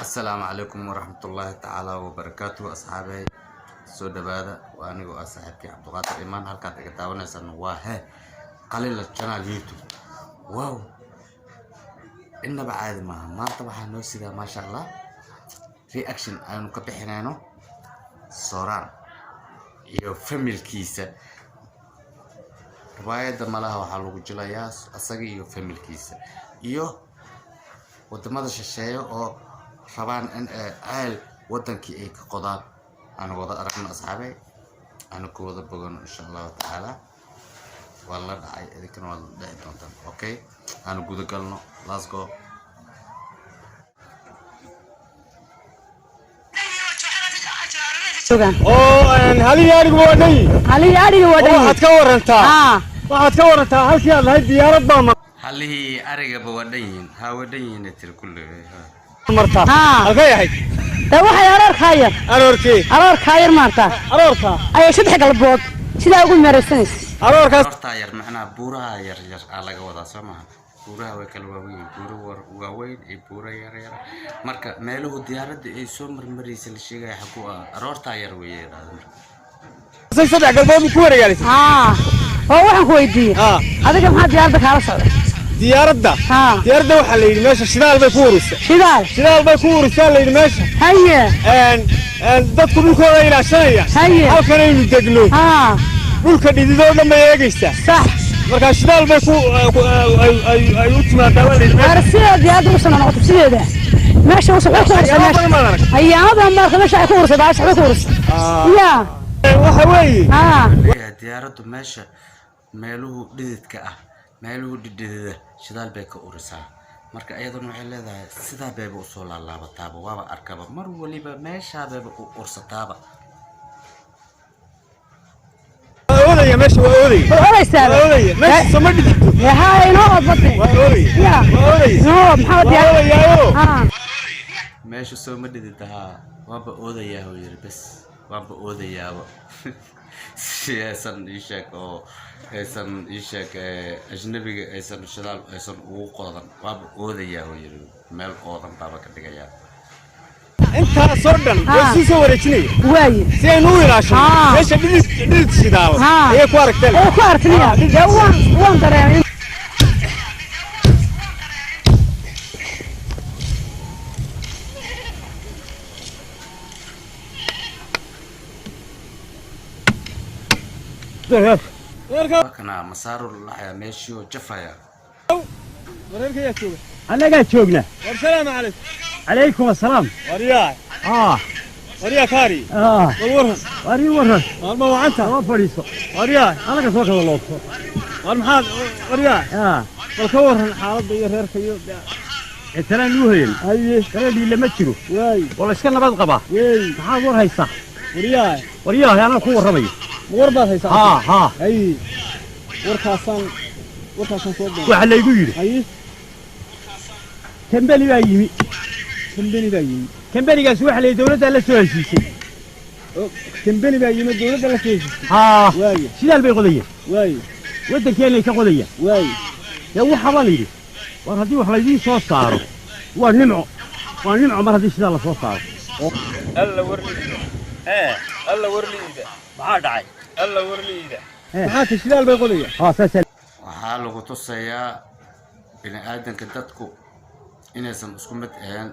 Asalaamu calaykum waraxmatullaahi tacaala wabarakaatuhu. Asxaabey, soo dhawaada. Waa anigoo ah saaxiibkii Cabdiqaadir Imaan. Halkaad iga daawanaysaan waa he Qalila Channel YouTube. Wow, innaba caadi maaha. Maanta waxaa noo sidaa, maasha Allah, reaction aynu ka bixinayno Sooraan iyo familkiisa. Riwaayadda malaha waxaa lagu jilayaa asaga iyo familkiisa iyo wadamada shisheeye oo rabaan in ay ceel wadankii ay ka qodaan. Aanu wada aragno, asxaabey, aanu ku wada bogano, insha Allahu tacaala. Waa la dhacay, idinkana waad la dhici doontaan. Okay, aanu guda galno. Let's go. Oo halihii adhigu waa dhan yihin. Halihii adhiga waa dhan. Waxaad ka warantaa, waxaad ka warantaa halkii aad lahayd diyaarad baa Halihii arigaba waa dhan yihiin. Ha, waa dhan yihiin, tiri kulli. martaa. Halkay ahayd? De waxay aroorkaa yar. Aroorkee? Aroorkaa yar maarta. Aroorka. Ayay 3 galbood sidaa ugu meeraysanaysa. Aroorkaas. Hortaa yar macnaha buuraha yar yar aa laga wadaa, soo maha? Buuraha way kala waaweyn yihiin, buuro waaweyn iyo buuro yar yar. Marka meeluhu diyaaradda ay soo marmaraysa la sheegaya xagu ah, aroortaa yar weeye yidhaahda marka. Say 3 galbood ku wareegaalaysa. Haa, oo waxaan ku weydiiyey, adiga maxaa diyaaradda kaala socda? Diyaaradda? Haa. Diyaaradda waxaa la yidhi meesha shidaal bay ku ururisa. Shidaal? Shidaal bay ku urisaa la yidhi meesha. Haye. Dadku dhulkooda ilaashanaya. Haye. Halkanaynu degno. Dhulka dhididoo dhan bay eegaysaa. Markaa shidaal bay ku ay u timaadaa baa la yidhi meesha. Waar sideeda diyaaradda ugu soo noqoto, sideeda meesha ugu soo ku urursa. Ayaamo meesha badan baan arag. Ayaamo badan baan meesha ay ku urursay, baasha waxbay ku urursay ya. Waxa weeye. Leeyahay diyaaraddu meesha meeluhu dhididka ah, meeluhu dhididida shidaal bay ka urisaa. Marka iyaduna waxay leedahay sidaa bayba usoo laalaabataaba, waaba arkaba, mar waliba meeshaa bayba u ursataaba. Waa oodaya meesha, waa oodaya. Way odaysaa. Waa oodaya meesha, soma dhididto. Haa, inoo od bade. Waa oodaya. Ya. Waa oodaya. Inoo od, maxaa waa diyaar oodayaayo. Meesha soo ma dhidida? Haa, waaba oodayaa uu yiri. Bes, waaba oodayaaba si aysan ii sheeg oo aysan ii sheeg ajnabiga aysan shidaal aysan ugu qodan. Waaba oodayaa uu yiri, meel oodan baaba ka dhigayaa. Intaasoo dhan way sii soo wareejinaya waaye si aynu u ilaashano meesha dhidid, dhidid shidaal ayay ku aragteen. Oo ku aragtiniya dee, waan dareemay. Reerka. Waa kana masaaru la dhaxaya meeshii oo jafaya. Wareerka yaa jooga? Annagaa joogna. War salaamu calaykum. Calaykum asalaam. Waryaa. Waryaa kaari. War waran. War ii waran. Maalma wacanta. Soo fadhiiso. Waryaa. Anaga soo kala loobso. War maxaad, waryaa, bal ka waran xaaladda iyo reerka iyo Italaan luu hayen. Haye. Kala lama jiro. Waay. Waa la iska nabad qabaa. Wey. Maxaad war haysaa? Waryaa. Waryaahay, anaa ku warramayo. Ma war baad haysaa? Haa haa. Haye, warkaasaan soo doonay. Waxaa laygu yidhi Haye. Kambeni baa yimi. Kambeni baa yimi. Kambenigaasi waxa la yidhi dowladdaa la soo heshiisay. Oo, kambeni baa yimi, dowladda la soo heshiisay. Haa. Waaye. Shidaal bay qodayeen. Waaye. Waddankeenay ka qodayaan. Waaye. Dee waxaa baa la yidhi, war haddii wax laydiin soo saaro waa nimco, waa nimco mar haddii shidaal la soo saaro. Alla warliida, alla warliida. Maxaa dhacay? Alla warliida. Maxaa ta shidaal bay qodayaan? Haa, saasaa. Waxaa lagu tusayaa bini aadanka, dadku inaysan isku mid ahayn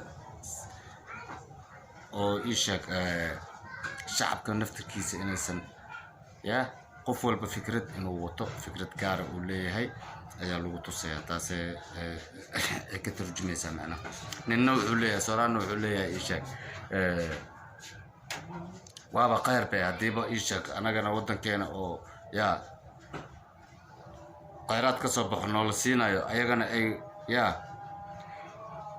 oo ii sheeg shacabka naftirkiisa inaysan ya qof walba fikrad inuu wato, fikrad gaara uu leeyahay ayaa lagu tusayaa. Taasee ay ka tarjumaysaa macnaha. Ninna wuxuu leeyahay, Soraanna wuxuu leeyahay, ii sheeg waaba khayr bay haddiiba ii sheeg annagana waddankeena oo yaa khayraad ka soo baxo noola siinayo, ayagana ay yaa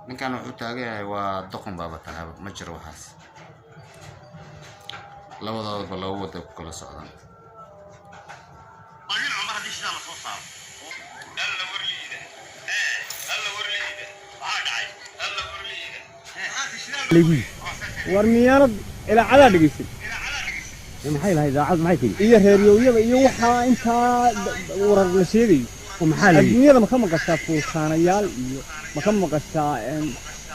ninkan wuxuu taagan yahay waa doqon baaba tahaba. Ma jiro waxaas, labadoodaba laba waday ku kala socdaan. Alla warliida, alla warliida. Maxaa dhacay? Alla warliida. Laygu yidhi. War miyaanad ilaacadaa dhegaysay? Maxay lahayd idaacad? Maxay tidhi? Iyo reeryowyada iyo waxaa intaa warar la sheegayo. Oo maxaa la yidhi? Adduunyada ma ka maqashaa fuulkaanayaal iyo ma ka maqashaa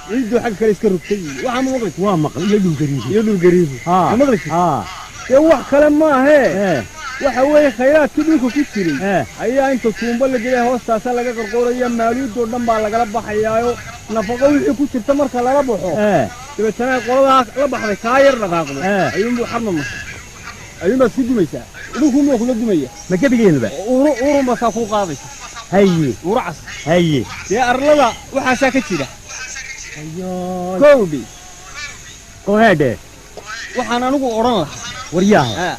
Ciiddu xagga kale iska rogtay iyo waxaa ma maqli? Waa maqal iyo dhulgariir. Iyo dhulgariiru. Haa. Ma maqli? Haa. Dee wax kale maahee. Ee. Waxa weeye khayraadkii dhulka ku jiray Ee. ayaa inta tuumbo la gelaya hoostaasa laga qarqooraya, maaluudoo dhan baa lagala baxayaayo nafaqo wixii ku jirta marka lala baxo. Ee. Dabeetana qoladaa la baxday kaa yar dhaqaaqdo. Ee. Ayuunbuu xarma masay, ayuunbaad isku dumaysaa, dhulkuunbaa kula dumaya. Ma gebigeenaba? Uuru uurunbaa saa kuu qaadaysa. Haye. Uuru cas. Haye. Dee arlada waxaasaa ka jira kowdhi. Koheedhe. Waxaan anigu odhan lahaa, waryaahe. Aa,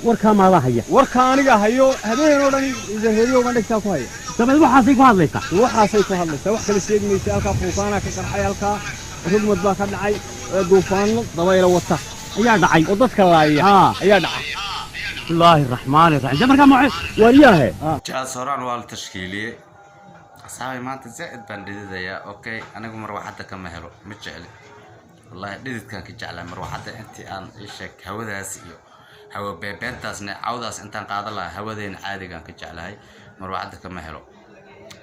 warkaa maadaa haya? Warka aniga hayo habeen oo dhan reeryogan dhegtaa ku haya. Dabeed waxaasay ku hadlaysaa? Waxaasay ku hadlaysaa, wax kale sheegi maysa. Halkaa fuukaanaa ka qarxay, halkaa rugmad baa ka dhacay, ee duufaano dabaylo wata ayaa dhacay oo dadka laaya Haa. ayaa dhacay. Bismillaahi raxmaani raxiim. Dee markaa mace waryaahe. Jaasoraan waa la tashkiiliyey, asxaabay. Maanta zaa'id baan dhididayaa. Okay, anigu marwaxadda kama helo, ma jecli wallahi. Dhididkaan ka jeclaa marwaxadda intii aan ii sheeg hawadaas iyo hawa beebeentaasna cawdaas intaan qaadan lahaa, hawadeena caadigaan ka jeclahay, marwaxadda kama helo.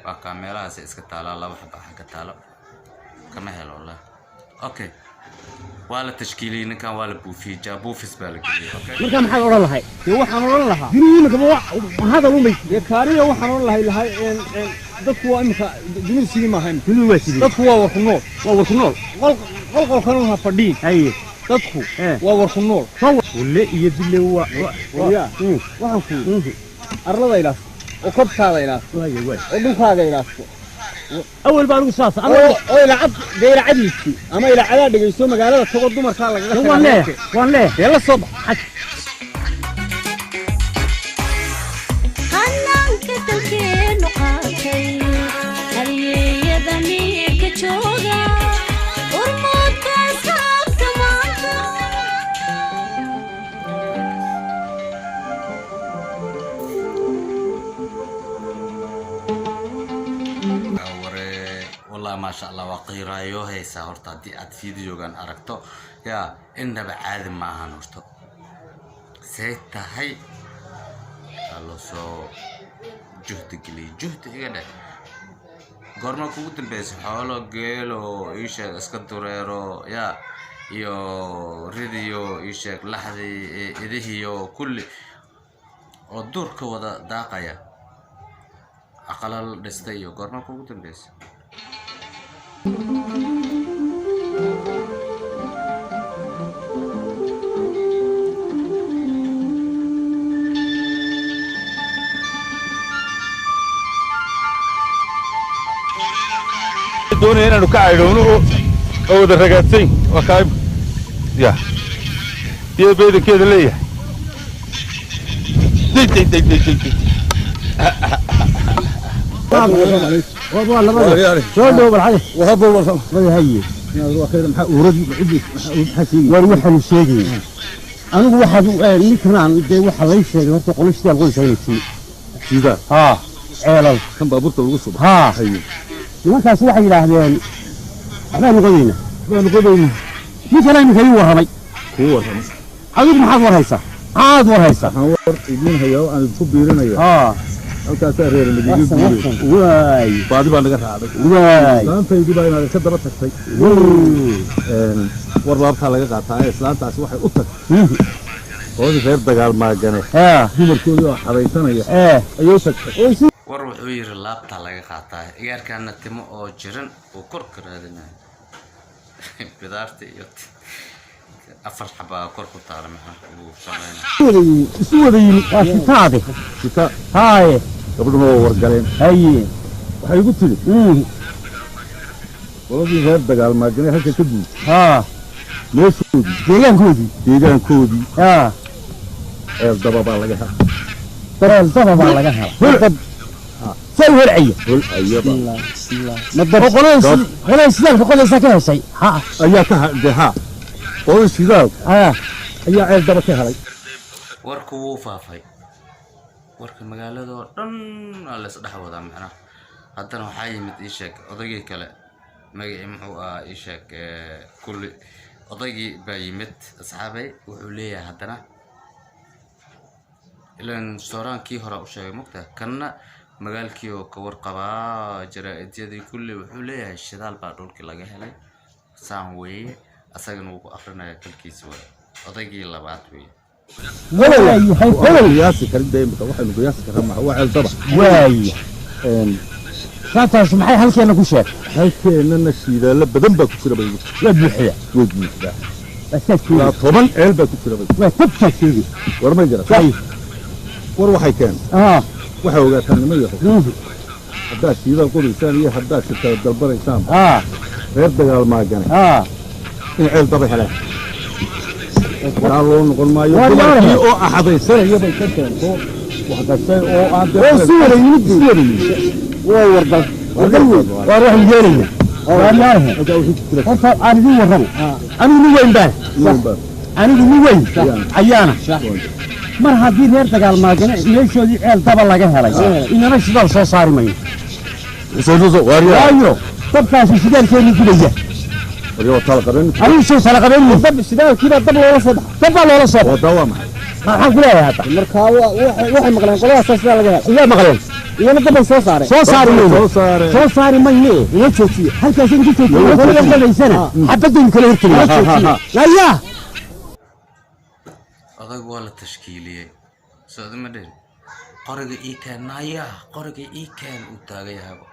Waa kaa meelahaas iska taalaa, laba xaba xagga taalo, kama helo wallahi. Okay, waa la tashkiiliyey ninkan, waa la buufiyey, jaabuufis baa la geliyey. Okay. Markaa maxaad odhan lahay? Dee waxaan odhan lahaa, dunidu imika ma hadal umay? Dee kaariga waxaan odhan lahay dadku waa imika dunidu sidii maaha imika. Dunidu waa sidii? Dadku waa warku nool. Waa warku nool. Qol qolqolkan ha fadhiin. Haye. Dadku Ee. waa warku nool. Wulle iyo bille waa. Waryaa, waxaan ku yidhi arlada ilaashto oo kobtaada ilaashto waay waay oo dhulkaaga ilaashto. Awal baa anigu saas oo ilacad, dee ilacadiisi ama ilacadaa dhegaysto, magaalada tago, dumarkaa lagaga waan leeyahay, waan leeyahay. Dee la soo bax. Hannaanka dalkeenu qaatay, halyeeyada miirka jooga, urmoodka asxaabta maanta. Ware wallahi, maasha Allah, waa qiiraayo haysaa horta haddii aad videogan aragto. Yaa innaba caadi ma ahan horta, see tahay waa loo soo juhdi geliyey, juhdi iga dheh. Goorma kugu dambeysay xoolo geelo ii sheeg iska dureero yaa iyo ridiyo ii sheeg laxdii idihiyo kulli oo duurka wada daaqaya, aqalal dhistay iyo goorma kugu dambeysay? Doonaya inaanu ka caydhowno oo wada ragaadsayn waa kaa ya iyo beedankeeda leeyahay. Day day day day day day. Waa labada soo dhow balxade wada. Haye, war waxaanu sheegayay anigu waxaad ninkanaan dee waxa lay sheegay horta qolo shidaal qodaysa inay timi. Shidaal? Haa, ceelal. Kan baabuurta lagu subo? Haa, nimankaas waxay yidhaahdeen waxbaanu qodayna, baanu qodayna. Ninkan iminka ii warramay. Kuu warramay? Adigu maxaad war haysaa? Maxaad war haysaa? Waxaan war idiin hayaa oo aan idinku biirinaya. Haa. Halkaasaa reer nagaga waxsan guuray. Waxsan waay. Baadi baa naga raacday. Waay. Islaantaydii baa inaad ka daba tagtay. War laabtaa laga qaataa ee islaantaasi waxay u tagtay qoladii reer dagaal maagane, haa, dumarkoodii oo xaraysanaya ee ayay u tagtay. War wuxuu yidhi laabtaa laga qaataa, igaarkaana timo oo jiran uu kor ka raadinayo bidaarta iyo afar xabaa kor ku taala, maxaa uu sameynaya? Isu wada yimi waa shitaade. Shita. Haaye. Gabdhuna waa wargaleen. Haye. Waxay igu tidhi qoladii reer dagaal maagane halka ka guurtay haa, meeshoodii, deegaankoodii, deegaankoodii haa, ceel daba baa laga helay. Ceel daba baa laga helay, dab say holcaya. Hol ayaba. Oo qolada shidaalka qodaysaa ka heshay ha? Ayaa ka de ha, qolada shidaalka haa ayaa ceel daba ka helay. Warku wuu faafay, warka magaalada oo dhan waa la isdhex wadaa macnaha. Haddana waxaa yimid ii sheeg odaygii kale, magacii muxuu ahaa ii sheeg, kulli odaygii baa yimid, asxaabay. Wuxuu leeyahay haddana ilan sooraankii hore u sheegay mugta kanna. Magaalkii oo ka warqabaa jaraa'idiyadii kulli, wuxuu leeyahay shidaal baa dhulkii laga helay, saan weeye. Asagana wuu ku akrinaya kalkiisa. Waay odaygii labaad weeye. Qiyaasi karin dee imika waxaynu qiyaasi karraa maxa waa ceel daba. Waaya, saantaas maxay halkeena ku sheeg? Halkeennana shiidaallo badan baa ku jira bay. Waa buuxiya. Way buuxdaa. Waa saad Ilaa sheegi. 10 ceel baa ku jira bay. Waa tabtaad sheegi. War may garan war waxay keen waxay ogaataan nima yaho, haddaad shiidaal qodaysaan iyo haddaad shirkada dalbanaysaan, reer dagaal maagane in ceel daba heleen waraa loo noqon maayo. Waar Dumarkii yaarahe. oo axadaysanaya bay ka keento wax gashay oo aan dee Oo si wada yimid. Si wada yimid. Waa wardal wardal wey. Waar waxaan yeelayna, waar yaarahe. Halkaa wuxuu ku jira. Horta aan idin warramo, anigu nin weyn baan. Nin baa. Anigu nin weyn ayaana. Mar haddii reer dagaal maagane meeshoodii ceel daba laga helay, inana shidaal soo saari mayno. Soo waaryaa. Waayo dabkaasi shidaalkeenu gubaya. Waryaa waa tala qabeen. Anigu soo tala qabeen, dab shidaalkiibaa dab loola soo baxa, dab baa loola soo baxa. Waa daa, waa maxay? Maxaan ku leeyahay hadda? Markaa waxay maqleen qoladaas sidaa laga helay. Yaa maqleen? Iyana dabbay soo saareen. Soo saari mayno. Soo saareen. Soo saari mayne, ina joojiye halkaas idinku joojiye. Qolada qolaysana xabadaynu kala hortegay ayaa. Odaygu waa la tashkiiliyey, socdo ma dhehin. Qoriga ii keen naya, qoriga ii keen, uu taagan yahaba.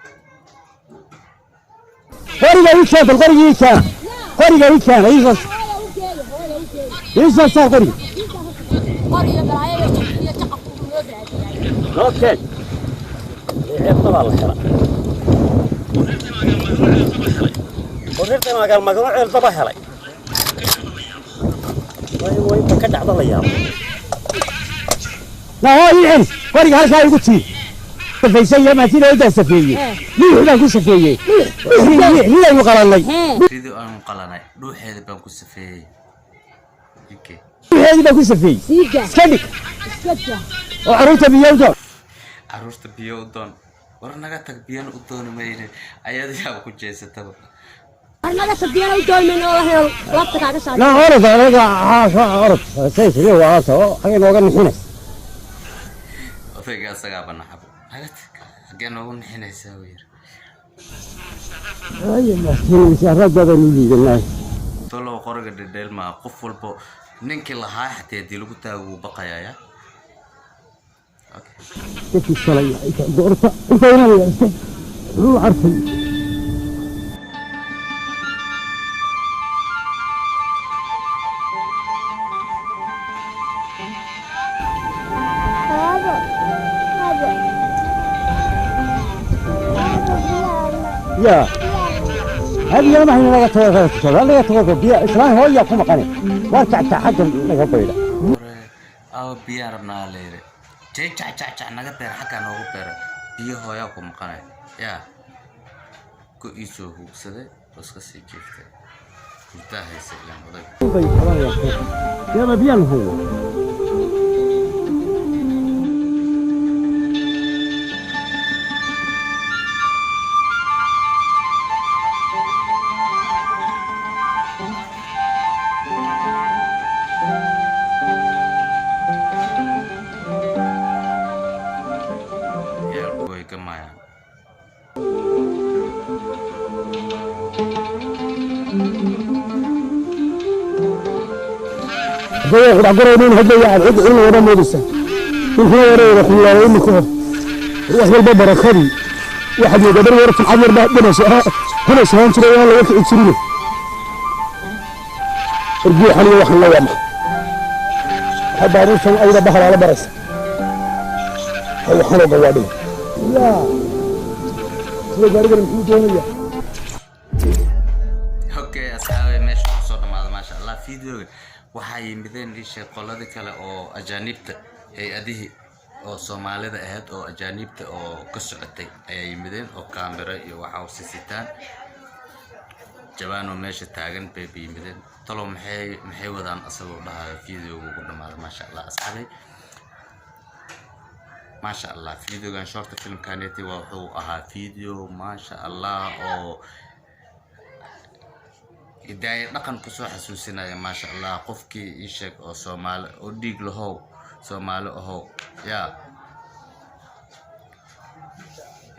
Qoriga ii keen bal, qoriga ii keena, qoriga ii keena, ii soo saar qoriga. Noo keen. Ceebta baa la hela oo reer dagaal magano ceel daba helay. Way way inta ka dhacda la yaabo. Nahoo ii celi qoriga, halkaa igu tiir safaysan yahay. Maasida intaa safeeyey, dhuux baan ku safeeyey, ridaynu qalannay. Ridii aanu qalanay dhuuxeeda baan ku safeeyey. Okay. Dhuuxeedii baan ku safeeyey. Iska dhig oo carruurta biyo u doon. Caruurta biyo u doon. War naga tag, biyana u dooni mayne. Ayada yaaba ku jeesataba. La orod anaga orod saysiga waa soo xagee nooga nixinay. Odayga asagaaba naxabo. Naga tag, xaggee noogu nixinaysaa, buu yiri. Ay laakiin ragga baynu liidanay. Tolow qoriga dhedheel maa? Qof walbo ninkii lahaa xataa haddii lagu taago wuu baqayaa ya. Okay. Dadkii shalay goorta intayna iska wuxuu arkay. Ya هذه ما هي laga tago, laga tago biyo islaan hooya ku maqane waa tacta xagga laga bayda. Hore awa biyaa rabnaa la yiri, jay jac jac jac naga beer, xaggaa noogu beera biyo, hooyaa ku maqanay yaa ku iisoo hubsaday oo iska sii jiiftay, hurdaa haysa ilaan odayga. Bay qabanayaan yaba biyaan hayno. Ciyaalku way gamayaan. Quracgoraynin hadlaya aad cid in wada moodaysa ninkuna wareega kulaaday imika wax walba barakadii waxaad moodaa bar war fiican yar baa dhinays ahaan jiray aan laga kici jirin erguuxan iyo waxan la waa maxay? Waxay baabuurtan ayada bahalaala baraysa waxanoo gawaadhiga yaa sida gaarigan muxuu doonaya? Okay asxaabe, meesha kusoo dhamaada, maasha Allah, videoga. Waxaa yimideen isha qoladii kale oo ajaanibta, hay-adihii oo Soomaalida ahayd oo ajaanibta oo ka socotay ayaa yimideen oo kaamiro iyo waxa sisitaan jabaanoo meesha taagan bay yimideen. Talow maxay wadaan asagoo dhahayo? Videoga ugu dhamaada, maasha Allah asxaabay, maasha Allah. Videogan short filmkaneti waa wuxuu ahaa video, maasha Allah, oo hidaaya dhaqan kusoo xasuusinaya, maasha Allah. Qofkii ii sheeg oo Soomaali oo dhiig lahow, Soomaali ahow yaa.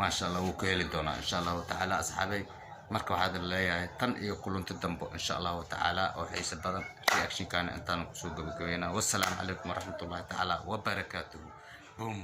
Maasha Allah, wuu ka heli doonaa, insha Allahu tacaala. Asxaabay, marka waxaad leeyahay tan iyo kulanti dambo, insha Allahu tacaala, oo xiise badan. Reactionkaana intaan kusoo gabagabeynaa. Wassalaamu calaykum waraxmatullahi tacaala wabarakaatuhu. Boom.